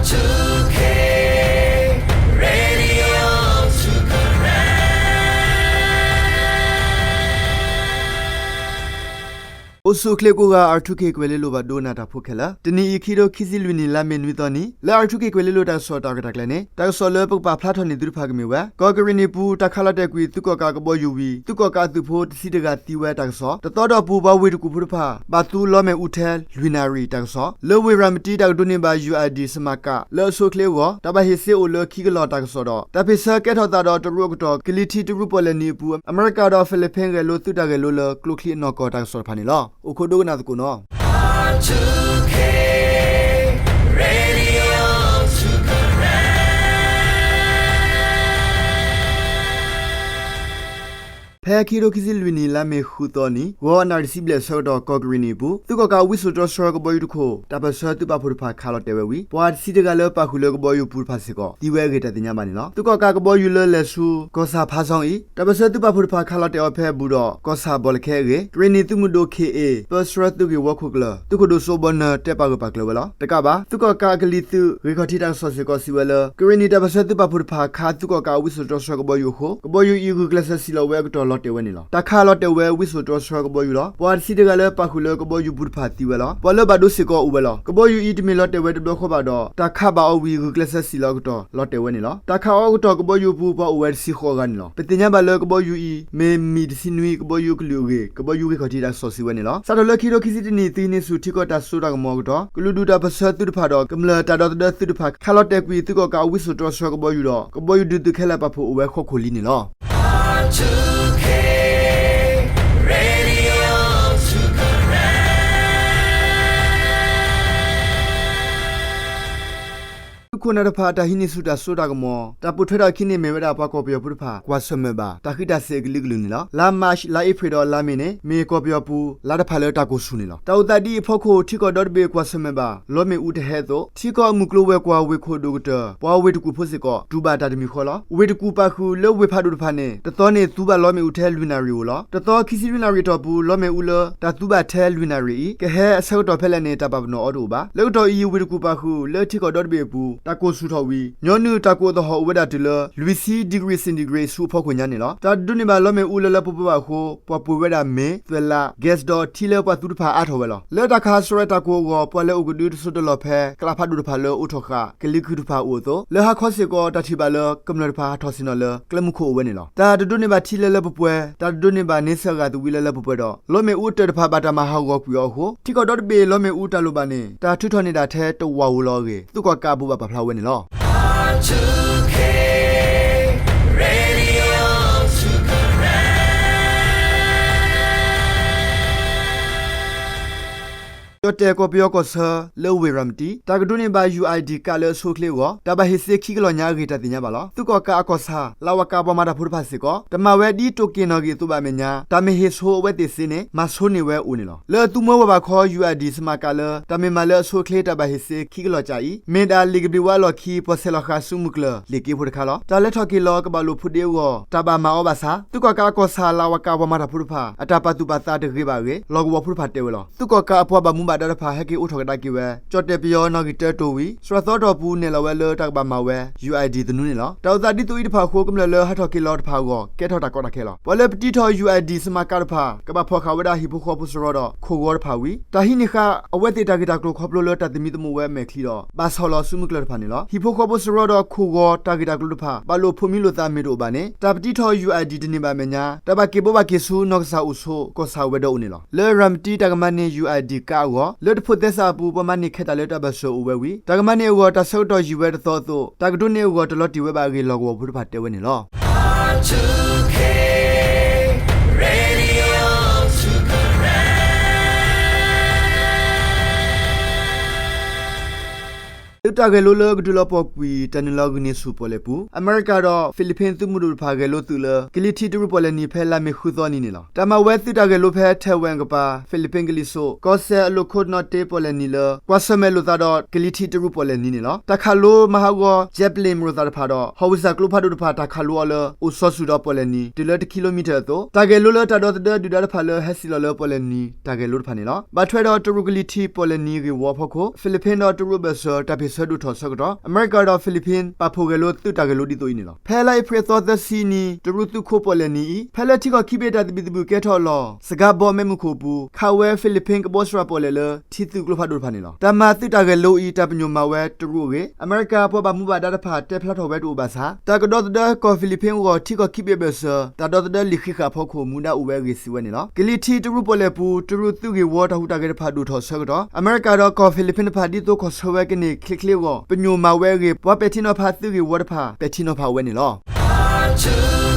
two K Radio two K. အိၣ်ဆူၣ်အိၣ်ချ့ကိးဂၤ R two K ကွဲၤလ့လိၤဘၣ်ဒိကနၣ်တၢ်ဖိခဲလၢာ်, တနံၤအံၤ ခံထိခံဆံလွံၢ်နံၣ် လါမ့ၤနွံသီနံၤ လၢ R two K ကွဲၤလ့လိၤတၢ်ကစီၣ်တၢ်ရဲၣ်တၢ်ကျဲၤန့ၣ် တၢ်ကစီၣ်လၢပကပာ်ဖျါထီၣ်န့ၢ်သုတဖၣ်ကမ့ၢ်ဝဲ ကီၢ်ကရ့ၣ်နံၣ်ပူၤ တၢ်ခးလီၤတဲာ်ကွံာ်သုးကီၣ်ကးကဘီယူၤဝံၤ သုးကီၣ်ကးအသုးဖိတဆံတဂၤသံဝဲတၢ်ကစီၣ်, တသီတီၢ်ပူၤ ပှၤဝ့ၢ်တကူၣ်ဖိတဖၣ် ဘၣ်သူလီမ့ၣ်အူထဲလွံၢ်နၣ်ရံၣ်တၢ်ကစီၣ်, လၢဝ့ၢ်ရၤမတံ တၢ်ကဒိးန့ၢ်ဘၣ် ယူၣ်အၣ်အၣ်ဒီး စမၤကး လၢအဆိအချ့အဂီၢ် တၢ်ဘၣ်ဟ့ၣ်စ့အိၣ်လၢခံကလီၢ်တၢ်ကစီၣ်ဒီး တၢ်ဖ့ၣ်ဆၢကဲထီၣ်သးဒီးတရူးအကတီၢ် ကလံၤထံးတရူးပီၣ်လဲၣ်နံၤအပူၤ အမဲရကၤဒီး Philippines ဂဲၤလိသုးတၢ်ဂဲၤလိလၢကျိချံအနီၢ်ကီၢ်တၢ်ကစီၣ်တဖၣ်န့ၣ်လီၤ. အိၣ်ခိးဒိကနၣ်သကိးနီၤ. ဖဲခံထိခံဆံလွံၢ်နံၣ် လါမ့ၤဃုသီနံၤ ဂီၤအနၣ်ရံၣ်တဆံဘျဲၣ်အဆၢကတီၢ် ကီၢ်ကရ့ၣ်နံၣ်အပူၤ သုးကီၣ်ကးအဝံစိာ်တြီဆှၢကဘီယူၤတခိၣ် တၢ်ပၢၢ်ဆၢသုးပာ်ဖှိၣ်တဖၣ်ခးလီၤတဲာ်ဝဲဝံၤ ပှၤတဆံတဂၤလၢပာ်ဃုာ်လၢကဘီယူၤပူၤတဖၣ်စ့ၢ်ကီး သံဝဲအဂ့ၢ်တၢ်သ့ၣ်ညါဘၣ်န့ၣ်လီၤ. သုးကီၣ်ကးကဘီယူၤလၢလဲၤဆူ ကီၢ်ဆၣ်ဖးဆီအံၤ တၢ်ပၢၢ်ဆၢသုးပာ်ဖှိၣ်တဖၣ်ခးလီၤတဲာ်အီၤဖဲဘူးဒီး ကီၢ်ဆၣ်ဘီလၢခဲအဂ့ၢ် ကရ့ၣ်နံၣ်သုးမုၢ်ဒိၣ် ခ့ၣ်အ့ၣ် ပၢဆှၢသုးဂ့ၢ်ဝီခိၣ်ကျၢၢ် သုးခိၣ်ဒိၣ်စိဘီနၢၤ တဲပာ်ဂၢၢ်ပာ်ကျၢၤဝဲလီၤ. တကးဘၣ် သုးကီၣ်ကးအကလံၤသုး ဂ့ၢ်ခီၣ်ထံးတၢ်ကစီၣ်စ့ၢ်ကီးစံးဝဲလၢ ကရ့ၣ်နံၣ်တၢ်ပၢၢ်ဆၢသုးပာ်ဖှိၣ်တဖၣ် ခးသုးကီၣ်ကးအဝံစိာ်တြီဆှၢကဘီယူၤအဃိ ကဘီယူၤအံၤဂုာ်ကျဲးစၢးစံၣ်လီၤဝဲအကတီၢ်လီၤတဲာ်ဝဲန့ၣ်လီၤ. တၢ်ခးလီၤတဲာ်ဝဲဝံစိာ်တြီဆှၢကဘီယူၤလီၤ. ပှၤတဆံတဂၤလၢပာ်ဃုာ်လၢကဘီယူၤပူၤတဖၣ်သံဝဲလီၤ. ပှၤလၢဘၣ်ဒိစ့ၢ်ကီးအိၣ်ဝဲလီၤ. ကဘီယူၤအံၤတမ့ၢ်လီၤတဲာ်ဝဲတဘျီဃီဘၣ်ဒီး တၢ်ခးဘၣ်အီၤဝံၤ ဂုာ်ကျဲးစၢးစံၣ်လီၤအကတီၢ်လီၤတဲာ်ဝဲန့ၣ်လီၤ. တၢ်ခးအီၤအကတီၢ် ကဘီယူၤအပူၤပှၤအိၣ်ဝဲတဆံဃိးဂၤန့ၣ်လီၤ. ပသ့ၣ်ညါဘၣ်လၢကဘီယူၤအံၤ မ့ၢ်မံၣ်တဆံနွံကဘီယူၤအကလုာ်အဂ့ၢ် ကဘီယူၤဂ့ၢ်ခီၣ်ထံးတၢ်ကစီၣ်စံးဝဲန့ၣ်လီၤ. စးထီၣ်လၢခံထိခံဆံတနံၣ် သုးဟံးန့ၢ်ဆူၣ်ထံကီၢ်တၢ်စိတၢ်ကမီၤအကတီၢ် ကလုာ်ဒူၣ်တၢ်ပၢၢ်ဆၢသုးတဖၣ်ဒီး ကမျၢၢ်တၢ်ဒီသဒၢသုးတဖၣ် ခးလီၤတဲာ်ကွံာ်သုးကီၣ်ကးအဝံစိာ်တြီဆှၢကဘီယူၤဒီး ကဘီယူၤဒုးသုးခဲလၢာ်ပာ်ဖှိၣ်အိၣ်ဝဲဃီခိၣ်လံန့ၣ်လီၤ. သုးခိၣ်နၢ်တဖၣ်အတၢ်ဟံးန့ၢ်ဆူၣ်တၢ်စိတၢ်ကမီၤ တၢ်ပိာ်ထွဲထီၣ်အခံန့ၣ် မ့ၢ်ဝဲဒၣ်ပှၤကီၢ်ပယီၤဖိတဖၣ် ကွၢ်ဆၢၣ်မဲာ်ဘၣ် တၢ်ဃံးတၢ်စ့ၤအကလုာ်ကလုာ်န့ၣ်လီၤ. လါမး လါအ့ဖြ့ၣ်ဒီးလါမ့ၤန့ၣ် မ့ၢ်ကီၢ်ပယီၤပူၤလါတဖၣ်လၢတၢ်ကိၢ်ဆူၣ်န့ၣ်လီၤ. တၢ်အိၣ်သးဒ်အံၤအဖီခိၣ် ထံကီၢ်ဒီတဘ့ၣ်ကွၢ်ဆၢၣ်မဲာ်ဘၣ် လီမ့ၣ်အူတဟဲအသိး ထံကီၢ်အမုၢ်ကျိၤဝဲၤကွာ်ဝ့ၢ်ခိၣ်ဒိၣ်ကတၢၢ် ပှၤဝ့ၢ်တကူၣ်ဖိစ့ၢ်ကီး တူၢ်ဘၣ်တၢ်တမံၤဃီလီၤ. ဝ့ၢ်တကူၣ်ပာ်ဃုာ်လၢဝ့ၢ်ဖးဒိၣ်တဖၣ်န့ၣ် တသီန့ၣ် သူဘၣ်လီမ့ၣ်အူထဲလွံၢ်နၣ်ရံၣ်ဧိၤလီၤ. တသီခံဆံလွံၢ်နၣ်ရံၣ်အတီၢ်ပူၤ လီမ့ၣ်အူလၢတၢ်သူဘၣ်ထဲလွံၢ်နၣ်ရံၣ်အံၤ ကဟဲအဆၢကတီၢ်ဖဲလဲၣ်န့ၣ် တၢ်ပာ်ပနီၣ်အီၤတအိၣ်ဘၣ်. လၢကတီၢ်အံၤ ဝ့ၢ်တကူၣ်ပာ်ဃုာ် လၢထံကီၢ်ဒီတဘ့ၣ်အပူၤ တၢ်ကိၢ်ဆူၣ်ထီၣ်ဝံၤ ညီနုၢ်တၢ်ကိၢ်သဟီၣ်အိၣ်ဝဲဒၣ်တုၤလၢ လွံၢ်ဆံ degree centigrade ဆူအဖီခိၣ်ညါန့ၣ်လီၤ. တၢ်တဒိးန့ၢ်ဘၣ်လီမ့ၣ်အူလၢလၢပှဲၤပှဲၤဘၣ်အဃိ ပှၤပှ့ၤဝဲဒၣ်မ့ၤ, သွဲၣ်လး, gas ဒီးထံလၢပှၤသူတဖၣ်အါထီၣ်ဝဲလီၤ. လၢတၢ်ခးစရီးတၢ်ကိၢ်အဂီၢ် ပှၤလဲၤအိၣ်ကဒုတစိၢ်တလီၢ်ဖဲ ကျးဖးဒိၣ်တဖၣ်လၢအိးထီၣ်ဃာ် ကလံၤခုၣ်တဖၣ်အိၣ်အသိး လၢဟါခီစ့ၢ်ကီး တၢ်ထံၣ်ဘၣ်လၢ ကမျၢၢ်တဖၣ်ဟးထီၣ်ဆ့ၣ်နီၤလၢကျဲမုၢ်ခိၣ်အိၣ်ဝဲန့ၣ်လီၤ. တၢ်တဒိးန့ၢ်ဘၣ်ထံလၢလၢပှဲၤပှဲၤ, တၢ်တဒိးန့ၢ်ဘၣ်န့ဆၢၣ်အဂၤသဝံလၢလၢပှဲၤပှဲၤဒီး လီမ့ၣ်အူအတၢၢ်တဖၣ်ဘၣ်တၢ်မၤဟးဂီၤကွံာ်အီၤအဃိ ထံကီၢ်ဒီတဘ့ၣ်လီမ့ၣ်အူတၢ်လိၣ်ဘၣ်န့ၣ် တၢ်ထုးထီၣ်န့ၢ်ဒၣ်ထဲတဝာ်ဧိၤလီၤအဂ့ၢ် သုးကီၣ်ကးအပူၤဘၣ်ပာ်ဖျါဝဲန့ၣ်လီၤ. ကၠီၣ်တဲၣ်ကီၢ်ပယီၤကီၢ်ဆၢ လၢဝ့ၢ်ရၤမတံ တၢ်ကဒိးန့ၢ်ဘၣ် ယူၣ်အၣ်အၣ်ဒီး ကးလၢအဆိအချ့အဂီၢ် တၢ်ဘၣ်ဟ့ၣ်စ့ခံကလီၢ်ညါအဂ့ၢ် တၢ်သ့ၣ်ညါဘၣ်လီၤ. သုးကီၣ်ကးအကီၢ်ဆၣ် လၤဝၤကး ပှၤမၤတၢ်ဖိတဖၣ်စ့ၢ်ကီး တမၤဝဲဒ်တိၢ်က့ၣ်နီၣ်ဂံၢ်အသိးဘၣ်အမဲာ်ညါ တၢ်မ့ၢ်ဟ့ၣ်ဆိအဝဲသ့ၣ်စ့န့ၣ် မၤဆိန့ၢ်ဝဲအိၣ်န့ၣ်လီၤ. လၢအသူမွဲဝဲဘၣ်ခီ ယူၣ်အၣ်အၣ်ဒီး စမၤကးလၢ တၢ်မ့ၢ်မၤလၢအဆိအချ့တၢ်ဘၣ်ဟ့ၣ်စ့ခံကလီၢ်ကးအံၤ မ့ၢ်ဒၣ်လံာ်ကဘျံးဝါအလီၢ်ခံ ပှၤဆဲးလီၤဃာ်ဆူမုၢ်ကျၢၢ် လ့ၣ်က့ဖိတခါလီၤ. တၢ်လဲၤထီၣ်က့ၤလီၤကဘၣ်လိာ်ဖိးဒ့အဂီၢ် တၢ်ဘၣ်မၤအီၤဘၣ်ဆၣ် သုးကီၣ်ကးအကီၢ်ဆၣ် လၤဝၤကး ပှၤမၤတၢ်ဖိတဖၣ် အတၢ်ပာ်သူၣ်ပာ်သးတဂ့ၤဘၣ်အဂ့ၢ် လီၢ်ကဝီၤဖိတဖၣ်တဲဝဲလီၤ. သုးကီၣ်ကးအပှၤဘၣ်မူဘၣ်ဒါတဖၣ် ဟဲက့ၤအိးထီၣ်ကဒါက့ၤဝဲ ကၠီၣ်တဲၣ်ပယီၤနီၣ်ဂံၢ်တၢတိၤဝံၤ စှၤသီတီၢ်ပူၤ နဲၣ်လီၤဝဲလၢတၢ်ကဘၣ်မၤဝဲ ယူၣ်အၣ်အၣ်ဒီး သနူန့ၣ်လီၤ. တၢ်အိၣ်သးဒ်သိးအံၤတဖၣ်အဃိ ကမျၢၢ်လၢဟးထီၣ်က့ၤလီၤတဖၣ်အဂီၢ် ကဲထီၣ်တၢ်ကီတၢ်ခဲလီၤ. ပှၤလၢပတံထီၣ် ယူၣ်အၣ်အၣ်ဒီး စမၤကးတဖၣ် ကဘၣ်ဖီၣ်ဃာ်ဝဲဒၣ်ဟံၣ်ဖိဃီဖိစရီဒီး ခိၣ်ဂီၤတဖၣ်ဝံၤ တၢ်ဟံးန့ၢ်ဃာ်အဝဲသ့ၣ်တၢ်ဂ့ၢ်တၢ်ကျိၤခီဖျိလၢတၢ်သမံသမိးဝဲအမဲာ်ချံဒီး ဘၣ်ဆီၣ်လီၤဆူမုၢ်ကျၢၢ်တဖၣ်န့ၣ်လီၤ. ဟံၣ်ဖိဃီဖိစရီဒီးခိၣ်ဂီၤတၢ်ဂ့ၢ်တၢ်ကျိၤတဖၣ် ဘၣ်လိာ်ဖိးမံလိာ်သးမ့ၢ်တအိၣ်ဘၣ်န့ၣ် တၢ်ပတံထီၣ် ယူၣ်အၣ်အၣ်ဒီး တန့ၢ်ဘၣ်အမဲာ်ညါ တၢ်ဘၣ်က့ၤဘိးဘၣ်က့ၤဆူနီၢ်ကစၢ်အိၣ်ဆိးကီၢ်ဆၣ်ဝဲၤဒၢးအိၣ်န့ၣ်လီၤ. လၢရၤမတံ တၢ်ကမၤန့ၢ် ယူၣ်အၣ်အၣ်ဒီး ကးအဂီၢ် လၢတဖိးသဲစးအပူၤ ပှၤမၤန့ၢ်ခဲတၢ်လၢတၢ်ဘၢၣ်စၢၤအိၣ်ဝဲဝံၤ တၢ်ကမၤန့ၢ်အဂီၢ် တၢ်ဆၢကတီၢ်ယံာ်ဝဲတသီအသိး တၢ်ကဒိးန့ၢ်အဂီၢ် တလီၤတံၢ်ဝဲဘၣ်အဂ့ၢ် လီၢ်ကဝီၤဖိတဖၣ်တဲဝဲန့ၣ်လီၤ. သုးတၢ်ဂဲၤလိလၢကဒုးလီၤပှီၢ်ကွံာ် တၢ်နုာ်လီၤဂုာ်န့ၢ်ဆူၣ်ပီၣ်လဲၣ်ပူၤ အမဲရကၤဒီး Philippines သုးမုၢ်ဒိၣ်တဖၣ် ဂဲၤလိသုးလၢ ကလံၤထံးတရူးပီၣ်လဲၣ်နံၤ ဖဲလါမ့ၤဃုသီနံၤန့ၣ်လီၤ. တၢ်မၤဝဲသုးတၢ်ဂဲၤလိဖဲ Taiwan ကပၤ Philippines ကလံၤစိး ကီၢ်စဲၣ်အလိာ်ခိးနီၣ်တ့ပီၣ်လဲၣ်နံၤလၢ ကွၢ်ဆၢၣ်မဲာ်လိာ်သးဒီး ကလံၤထံးတရူးပီၣ်လဲၣ်နံၤန့ၣ်လီၤ. တၢ်ခးလိမၤဟးဂီၤ jet plane မရိၣ်သးတဖၣ်ဒီး howitzer ကျိဖးဒိၣ်တဖၣ် တၢ်ခးလိအီၤလၢ အိၣ်စီၤဆူၣ်ဒီးပီၣ်လဲၣ်နံၤ တုၤလၢတ kilometer အသိး တၢ်ဂဲၤလိလၢတၢ်ဒီသဒၢဒုၣ်ဒါတဖၣ်လၢ ဟဲစံၣ်လီၤလၢပီၣ်လဲၣ်နံၤ တၢ်ဂဲၤလိတဖၣ်န့ၣ်လီၤ. ဘၣ်ထွဲဒီးတရူးကလံၤထံးပီၣ်လဲၣ်နံၤဂ့ၢ်ဝီအဖီခိၣ် Philippines ဒီးတရူးအဘၢၣ်စၢၤ တၢ်ဖ့ၣ် ဆၢဒိၣ်ထီၣ်ဆၢကတီၢ် အမဲရကၤဒီး Philippines ပာ်ဖှိၣ်ဂဲၤလိသုးတၢ်ဂဲၤလိဒ်သိးအံၤန့ၣ်လီၤ. ဖဲလါအ့ဖြ့ၣ်အသီသၢဆံနံၤ တရူးသုးခိၣ်ပီၣ်လဲၣ်နံၤအံၤ ဖဲလၢထံကီၢ်ခံဘ့ၣ်တၢ်သဘံၣ်သဘုၣ်ကဲထီၣ်အလီၢ် စကၤဘီမ့ၣ်မုၢ်ခိၣ်အပူၤ ခးဝဲ Philippines ကဘီစရၣ်ပီၣ်လဲၣ်လၢ ထံသုးကျိဖးဒိၣ်တဖၣ်န့ၣ်လီၤ. တၢ်မၤသုးတၢ်ဂဲၤလိအံၤ တၢ်ပညိၣ်မၤဝဲတရူးအဂ့ၢ် အမဲရကၤပှၤဘၣ်မူဘၣ်ဒါတဖၣ် တဲဖျါထီၣ်ဝဲတအိၣ်ဘၣ်ဆၣ် တၢ်ကဒီသဒၢကီၢ် Philippines အဂီၢ် ထံကီၢ်ခံဘ့ၣ်အဘၢၣ်စၢၤ တၢ်ဒီသဒၢလံာ်ဃံးဃာ်အဖီခိၣ် မူဒါအိၣ်ဝဲအဂ့ၢ် စံးဝဲန့ၣ်လီၤ. ကလံၤထံးတရူးပီၣ်လဲၣ်ပူၤ တရူးသုးဂ့ၢ်ဝီတၢ်ဟူးတၢ်ဂဲၤတဖၣ်ဒိၣ်ထီၣ်ဆၢကတီၢ် အမဲရကၤဒီးကီၢ် Philippines တဖၣ် ဒ်သိးကီၢ်ဆၢဝဲကန့ၢ်ချ့ချ့အဂီၢ် ပညိၣ်မၤဝဲအဂ့ၢ် ပှၤပဲာ်ထံနီၤဖးသုးဂ့ၢ်ဝီတဖၣ် ပဲာ်ထံနီၤဖးဝဲန့ၣ်လီၤ.